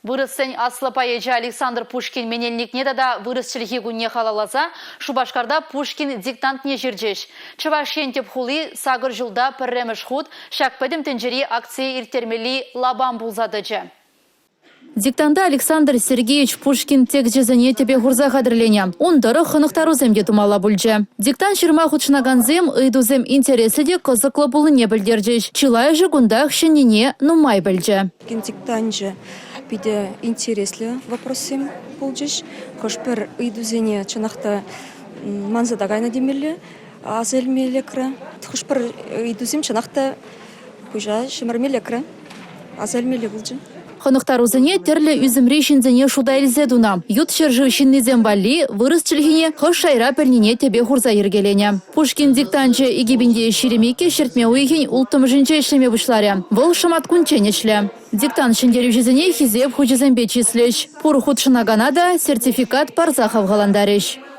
Вырӑссен аслӑ поэчӗ Александр Пушкин менелникне тата вырӑс чӗлхи кунне халалласа Шупашкарта Пушкин диктантне ҫырчӗҫ. Чӑваш Ен тӗп хули сакӑр ҫулта пӗрремӗш хут ҫак пӗтӗм тӗнчери акцие ирттермелли лапам пулса тӑчӗ. Диктанта Александр Сергеевич Пушкин тексчӗсене тӗпе хурса хатӗрленӗ. Ун тӑрӑх хӑнӑхтарусем те тумалла пулчӗ. Диктант ҫырма хутшӑнакансем ыйтусем интереслӗ те кӑсӑклӑ пулнине пӗлтерчӗҫ. Чылайӑшӗ кунтах ҫӗннине нумай пӗлчӗ. Диктанчӗ питӗ интереслӗ вопроссем пулчӗҫ. Хӑш-пӗр ыйтусене чӑнах та манса та кайнӑ темелле, аса илме лекрӗ. Хӑш-пӗр ыйтусем чӑнах та пуҫа ҫӗмӗрме лекрӗ, аса илмелле пулчӗ. Хӑнӑхтарусене тӗрлӗ ӳсӗмри ҫынсене шута илсе тунӑ. Ют ҫӗршыв ҫыннисем валли вырӑс чӗлхине хӑш шайра пӗлнине тӗпе хурса йӗркеленӗ. Пушкин диктанчӗ 2022 ҫӗртме уйӑхӗн улттӑмӗшӗнче ӗҫлеме пуҫларӗ. Вӑл шӑматкунччен ӗҫлӗ. Диктант ҫӗнтерӳҫӗсене Хисеп хучӗсемпе чыслӗҫ. Пур хутшӑнакана та сертификат парса хавхалантарӗҫ.